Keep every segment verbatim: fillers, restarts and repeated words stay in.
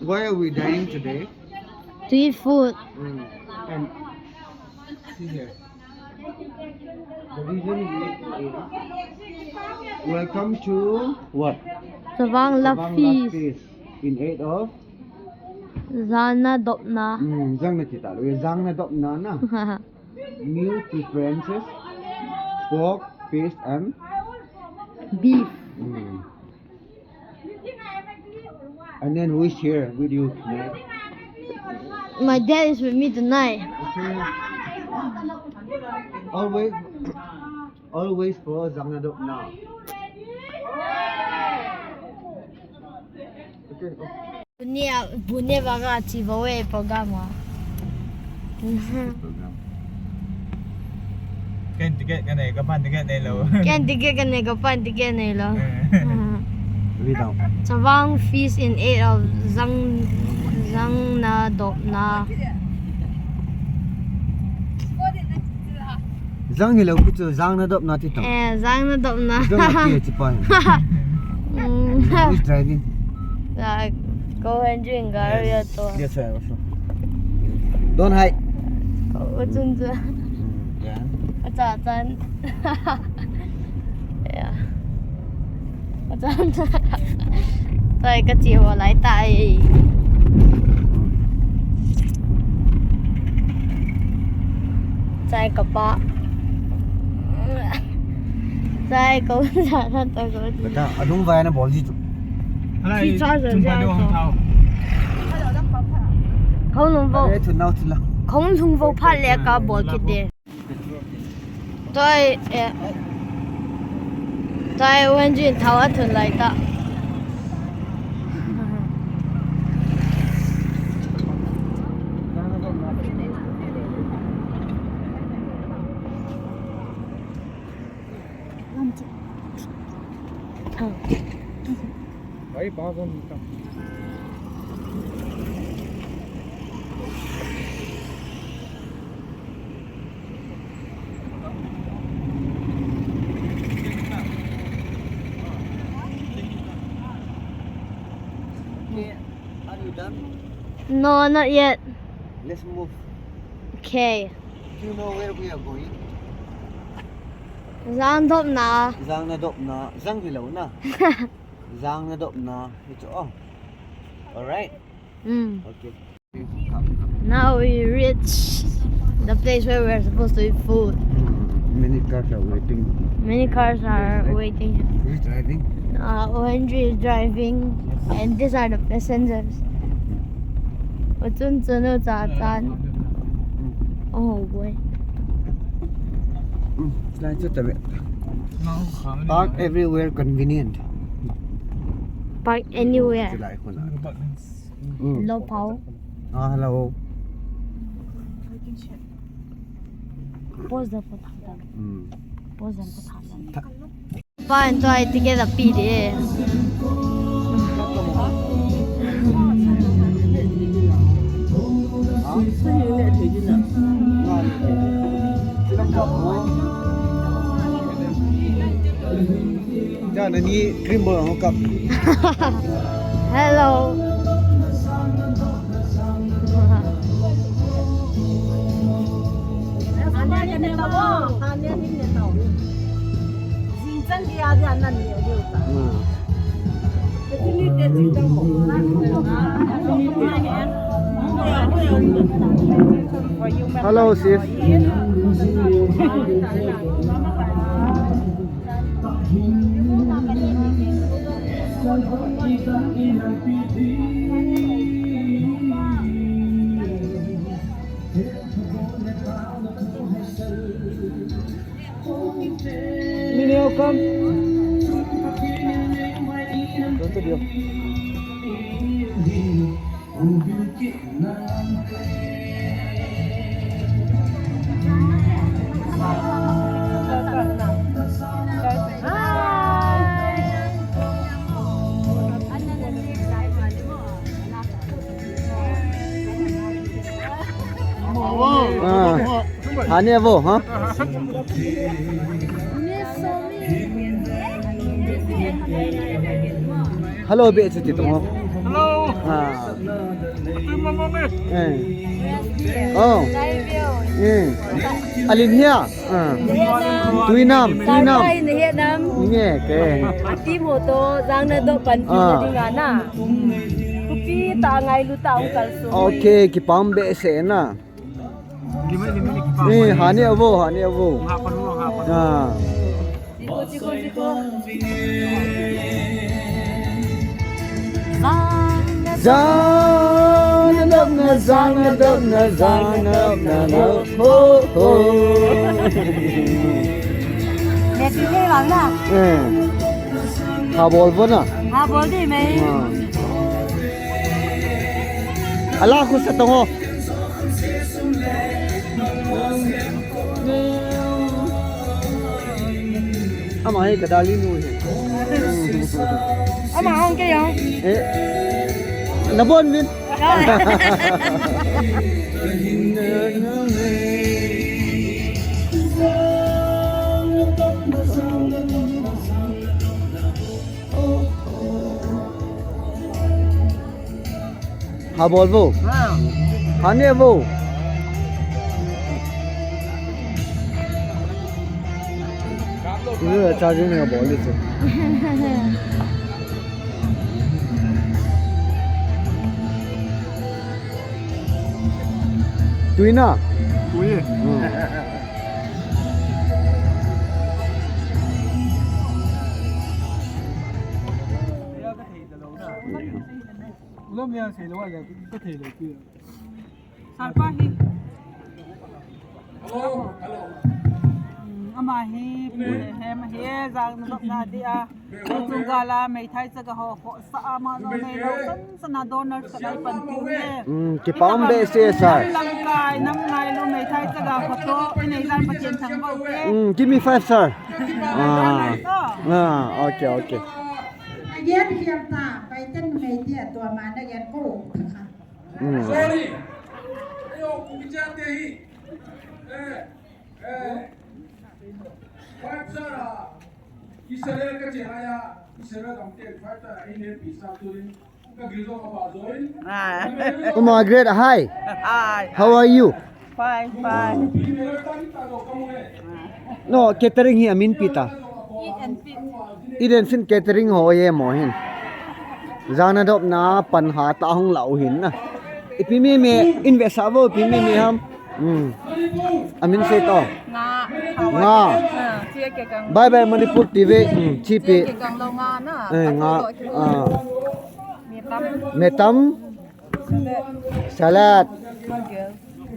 Why are we dining today? To eat food. Mm. And see here. The reason we eat is welcome to what? Chavang Love Feast. In aid of? Jangna dopna. Hmm, jangna ti ta lo. Jangna dopna na. Meal preferences, pork, fish and beef. Hmm. And then who is here with you tonight? My dad is with me tonight. Okay. Always, always for jangna dopna. Okay. Bunia, bunia baga chi bawe program a. Ken ticket ka nei, ka pan ticket nei lo. Ken ticket ka nei, ka pan ticket nei lo. Eh. Without. Chavang Feast in aid of jang, jangna dopna. Jang hilou, kuchu jangna dopna ti tang. Eh, jangna dopna. Jangna ti ti pa. Mm. Who's driving? Like, go and drink, gari. Yes. Ato. Yes, sir. Also. Don't hide. Oh, chun chun. Mm, yeah. Acha chan. Yeah. Acha chan. Chai ka chi ho lai tai. Chai ka pa. Chai ko sa na to ko. Beta, adung vai na bol ji chu. Hala, chi cha sa chun ja phai dong to. Thao. Kong lung vo. Are, thun nau thun la. Kong lung vo phat le ka bol kit de. Toi, eh. Toi, wen jin thao a thun lai ta. Ai, pa zon ta. Okay, are you done? No, not yet. Let's move. Okay. Do you know where we are going? Jangna dopna. Jangna dopna. Jang hilou na. Jangna dopna. Hichu, oh. All right. Mm. Okay. Now we reach the place where we're supposed to eat food. Many cars are waiting. Many cars are waiting. Who's driving? Uh, O N G is driving, yes, and these are the passengers. Uchun chun u cha chan. Mm. Oh boy. Mm. Lai chu ta ve. Park everywhere convenient. Park anywhere. Chu lai khun a. Mm. Lo pau. Ah, hello. Pause the photo. Mm. Pause the photo. Pa and toi together pi de. Hello. Hello, sis. Mini, how come? Don't you do? Ah. Hani avo, ha? Hello, be chuti tong. Hello. Ah. Tui mama me. Eh. Oh. Eh. Alin hia. Ah. Tuinam, tuinam. Nge ke. Ati mo to, jang na do pan pi na dinga na. Kupi ta ngailu ta ong kalsung. Okay, kipam behseh na. Ni hani avo, hani avo. Ah. Chiko, chiko, chiko. Jang na dopna, jang na dopna, jang na dopna, ho, ho. Meti hei lang na. Eh. Ha bol vo na. Ha bol di mai. Ah. Ala khu sa tong ho. Ama hi ka darling nu hi. Ama hong ke yang. Eh. Na bon vin. Ha bol vo. Ha. Hani avo. Ini charging ni bol itu. Tui na? Tui. Hmm. Lam ya sei lo wa la ka thei lo pi. Sarpa hi. Hmm, ama hi pu le hem hi jang na dok na dia. Chung ga la mei thai cha ga ho ho sa ama no nei lo san san na donor sa nai pan tu ye. Hmm, kipam behseh sir. Lang kai nam ngai lo mei thai cha ga ho to nei jan pa chen thang ba u ye. Hmm, give me five sir. Ah. Ah, okay, okay. Ayan, hiam ta, pai ten mei dia tua ma na yan ko. Mm. Sorry. Ayo, kukicha te hi. Eh, eh. Five star a. Israel ka che haya, Israel kam te five star a, ine pisa turin. Ka gildo ka ba join. Ah. Oh, Margaret, hi. Hi. How are you? Fine, fine. No, catering hi amin pi ta. Eat and fit. Eat and fit catering ho ye mo hin. Jana dop na pan ha ta hung lau hin na. Ipi me me invest avo, ipi me me ham. Hmm. Amin se to. Nga. Nga. Ah, chia ke kang. Bye bye Manipur T V. Hmm, chipi. Chia ke kang lo nga na. Eh, nga. Ah. Metam. Metam. Salad.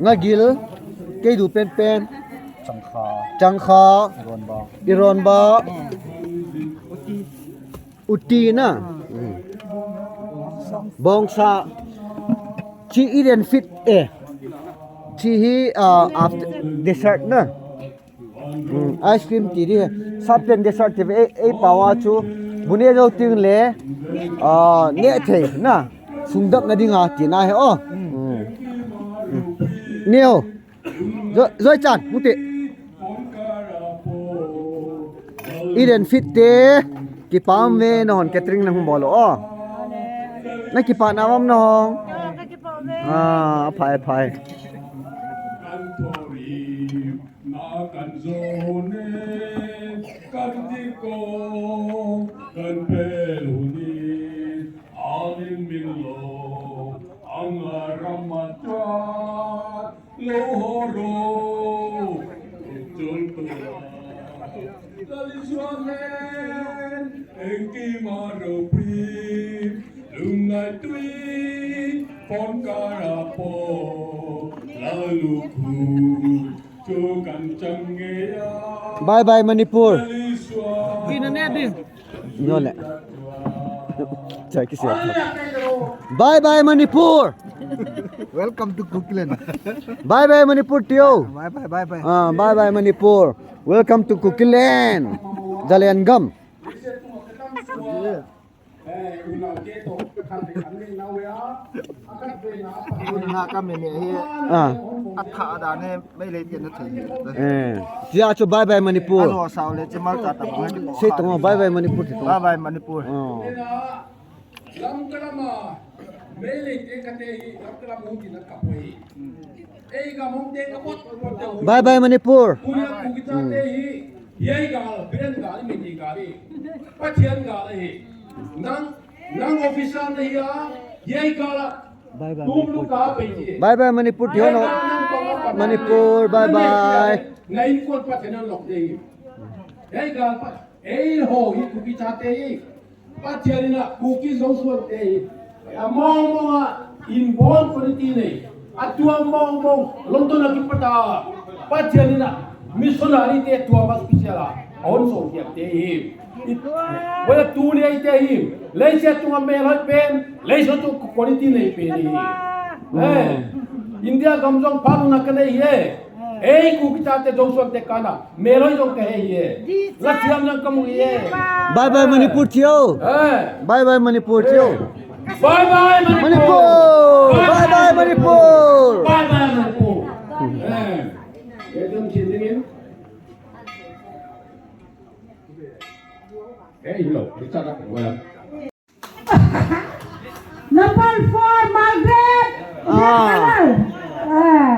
Nga gil. Kei du pen pen. Changkha. Changkha. Ironba. Ironba. Uti na. Bongsa. Chi eat and fit eh. Chi hi, ah, after dessert na. Hmm, ice cream ti di. Sap pen dessert ti ve, ei, ei pawa chu. Bu ne jou ting le. Ah, ne thei na. Sungdap na dinga ti na he o. Hmm. Neo. Joi, Joi chan, mu ti. Eat and fit te. Kipah e, nahon catering nahung bol u o. Na kipah na um nahung. Ah, phai, phai. Na kan zo ne, kan ti ko, kan pel hu ni, amin min lo, ang ramatua, lo ho ro, chul tu la, lali suan len, eng ki ma ro pri, lung ngai tui, pon kara po, lalu khu. Bye bye Manipur. Ina ne din. Nyo le. Chai kisi. Bye bye Manipur. Welcome to Kukiland. Bye bye Manipur tio. Bye bye, bye bye. Ah, bye bye Manipur. Welcome to Kukiland. Zalian gam. Tun ha ka meme hi. Ah. Atha da ne, Meitei te na thei. Eh. Tia chu bye bye Manipur. Alo sao le, chimal ta ta bang ki po. Sei tong bye bye Manipur ti tong. Bye bye Manipur. Oh. Lamka lama, Meitei te kate hi, Lamka lama hung kina kapoi. Ei gam hung te kapot, kapot te hung. Bye bye Manipur. Kuya Kuki chate hi, hiai gal, Biren gal, Meitei gal hi. Pathian gal hi. Nang, nang officer na hi a, hiai gal a. Bye bye Tum Manipur. Lu ka pe ji. Bye bye Manipur ti ho no. Nang, nang, nang, nang, Manipur, bye bye. Na in kon Pathian lok te hi. Hiai gal pa, ei ho hi Kuki chate hi. Pathian in a Kuki Zosuan te hi, a mong mong a inborn quality nei, a tuam mong mong, London a kipat a, Pathian in a missionary te tuam a special a, a hon so kiak te hi. It, wala tuni a te hi, leiset chunga melhoi pen, leiset chung quality nei pen hi. Eh, India gam jong phaluna ka nei hi. Ei, Kuki chate Zosuan te kana, melhoi jong ka he hi e. La thiam jong ka mu hi e. Bye bye Manipur ti o. Eh. Bye bye Manipur ti o. Bye bye Manipur. Manipur. Bye bye Manipur. Bye bye Manipur. Eh. Ye tum chin ding in. Eh, hello. Kita tak. Number four, Margaret. Ah. Ah.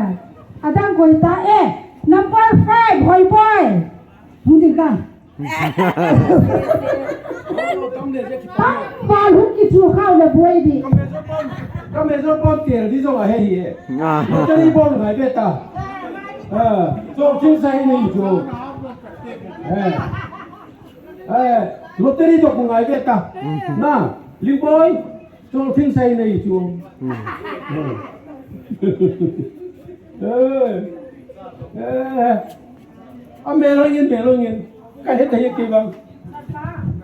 Adang koi ta, eh. Number five, Hoiboi. Hung ding ka. Tam val hung kichu khau le boi di. Ka me zo pon, ka me zo pon tel di zo a he hi e. Ah. Ka ni bol ngai be ta. Ah, so chin sai ni chu. Eh. Eh, lottery to ku ngai ve ta. Na, Liu Boi, chol thing sai nei chu. Hmm. Eh. Eh. A melhoi in, melhoi in. Ka het ta hi kei bang.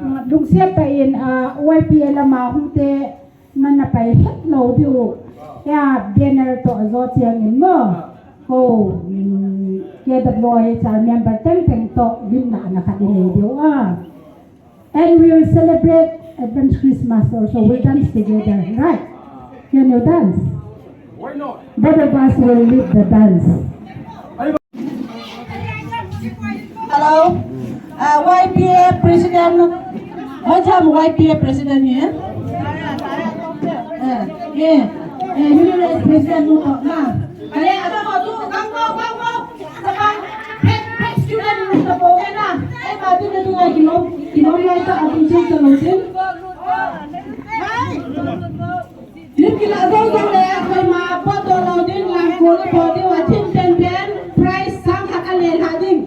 Ah, lungsiat tah in, ah, Y P A lama hung te, nana pai het lou diu. Ya, banner toh ajo chiang in mo. Ko, mm, K W H R member teng teng toh limna na khat i nei diu a. And we will celebrate Advance Christmas also. We'll dance together, right? Can you dance? Why not? Both of us will lead the dance. Hello. Uh, Y P A President. What time Y P A President here? Uh, yeah. Uh, Human Rights President, no, no. Kale, ada ko tu, kangkau, kangkau. Saka, black, black student, no, ta po, na. Eh, ma tu, na tu, na, kilo, kilo, na, ta, atu, chin, ta, lo, chin. Lim kila zo zo le, koima pot to lo ding, lang ko le po ding, a tin ten ten, prize sang khat a le lha ding.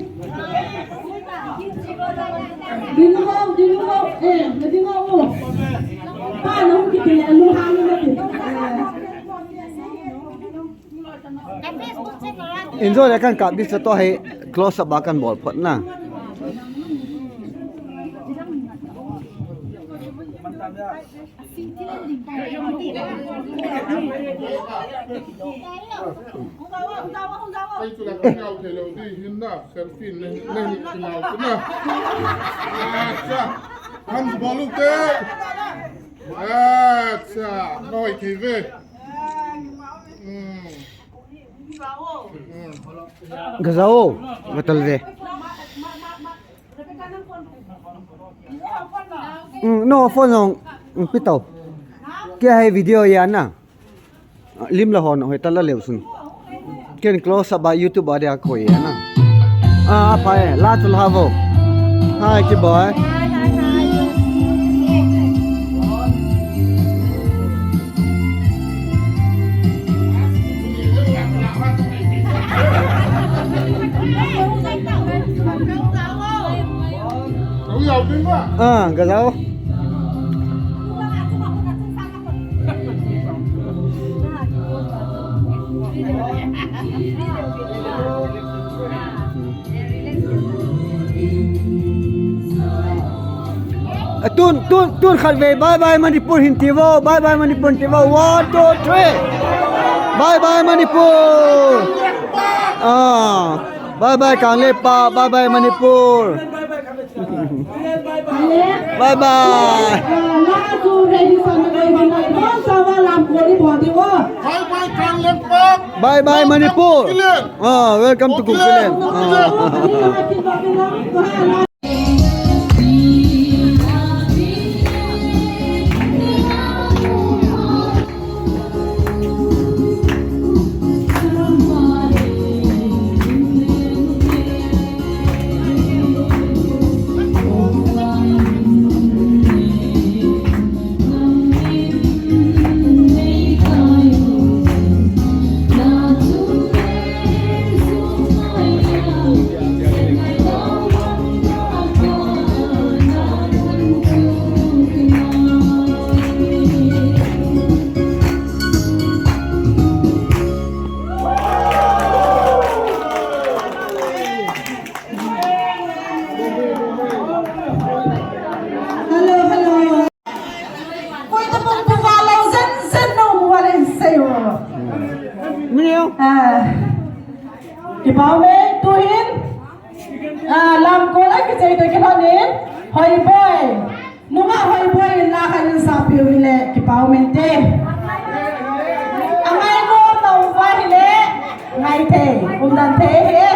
Ding o, ding o, eh, ding o. Pa nung kiti le, lu hang na ti. Enjoy le kan kap di sa to he, close up a kan bol phot na. Acha, han bolu te. Acha, noi thei ve. Hmm. Hmm. Gazao, gatal ve. Mm, no, phone jong, mm, pitau. Kei hi video ya na. Lim la hon, hoi ta la leu sun. Ken close up a YouTube a dia koi ya na. Ah, apa eh, la tu la vo. Hi, ki boy. Ah, gazao. Tun, tun, tun khat vei, bye bye Manipur hin ti vo, bye bye Manipur hin ti vo. One, two, three. Bye bye Manipur. Ah, bye bye Kangleipak, bye bye Manipur. Bye bye. Bye bye, Kanleng Park. Bye bye, Manipur. Ah, welcome to Kukiland. Ah. Hello, hello. Koi ta pum pum va lo zen zen no mu va len sei o. Mio. Ah. Kipau me tu hin. Ah, lam ko la kichei to kilhon in. Hoiboi. Nunga Hoiboi in la kha in sapiu le kipau mente. Angai no no va hi le. Ngai te. Um dan te he.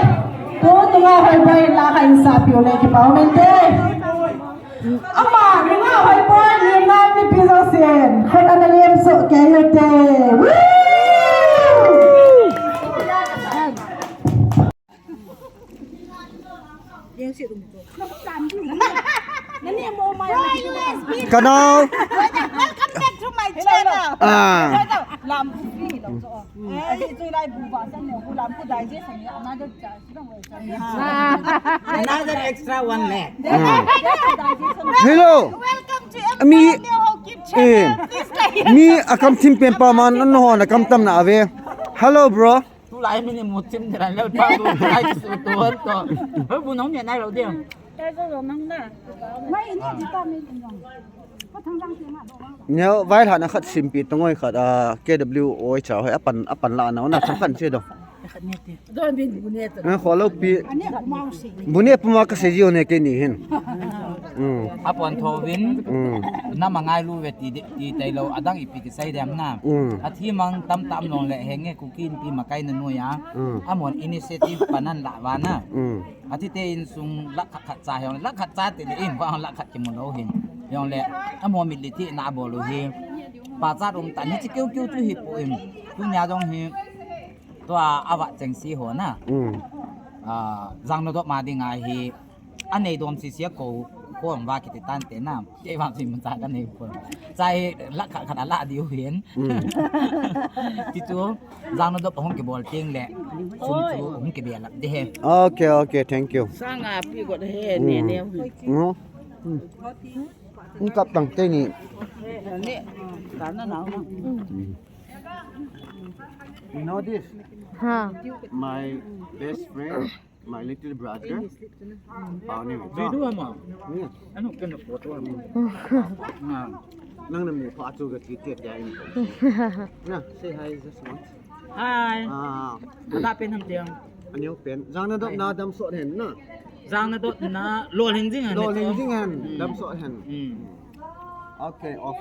Tu nunga Hoiboi in la kha in sapiu le kipau mente. Ama, nunga Hoiboi, nunga mipi jousen, khut ana lem soh kei u hite. Woo! Kanao. Welcome back to my channel. Ah. Lam free lo so. Eh, tu lai bu ba san ne, bu lam bu dai je san ne, another chance. Another extra one lakh. Ah. Hello. Welcome to Mi, Emmanuel Ho Kim eh, channel. Please like. Mi akam thim pen pa man, no ho na kam tam na ave. Hello, bro. Tulai mi ni mu thim ni lai le pa tu, tulai tu tu to. Hoi bu nong ni nai lo de. Neo, vai hla na khat simpi tongoi khat, ah, K W O cha hoi apan, apan la na, na chang khan che do. Don bin bu ne to. Eh, kholo pi. Ani ko mau si. Bu ne puma ka se jiu ne ke ni hin. Mm. Apon tho vin. Mm. Na ma ngai lu ve ti de, ti tai lo, adang ipi ki sai dem na. Mm. Athi mang tam tam nong le henge Kuki Inpi makai na nu ya. Mm. Amon initiative panan la va na. Mm. Athi te insung lakh khat khat cha hiong, lakh khat cha te le in va lakh khat ki mu lo hin. Hiong le, amo mit li ti na bol u hi. Pa cha dom ta ni chi keu keu chu hi po in. Tu nya dong hi. Tua ava cheng si ho na. Mm. Ah, jang no dop ma ding a hi. Anei dom si sia ko, ko va ki ti tan te na. Kei va si mun cha ka nei ko. Cha hi lakh khat khat a la diu hin. Mm. Ti chu, jang no dop hong ki bol ting le. Sum chu hong ki bel de he. Okay, okay, thank you. Sanga pi got he ne ne. Mm. Mm. Mm. Kap tang te ni. Ne. Ka na na. Mm. You know this? Ha. My best friend, my little brother. Pao ni. Video ama. Yes. Ano kena photo ama. Na. Nang na mi pha chu ga ti ti ya in. Na, say hi just once. Hi. Ah. Ada pen ham tiang. Anyo pen. Jang na dot na dam so hen na. Jang na dot na lo hen jing hen. Lo hen jing hen. Mm. Dam so hen. Mm. Okay, off.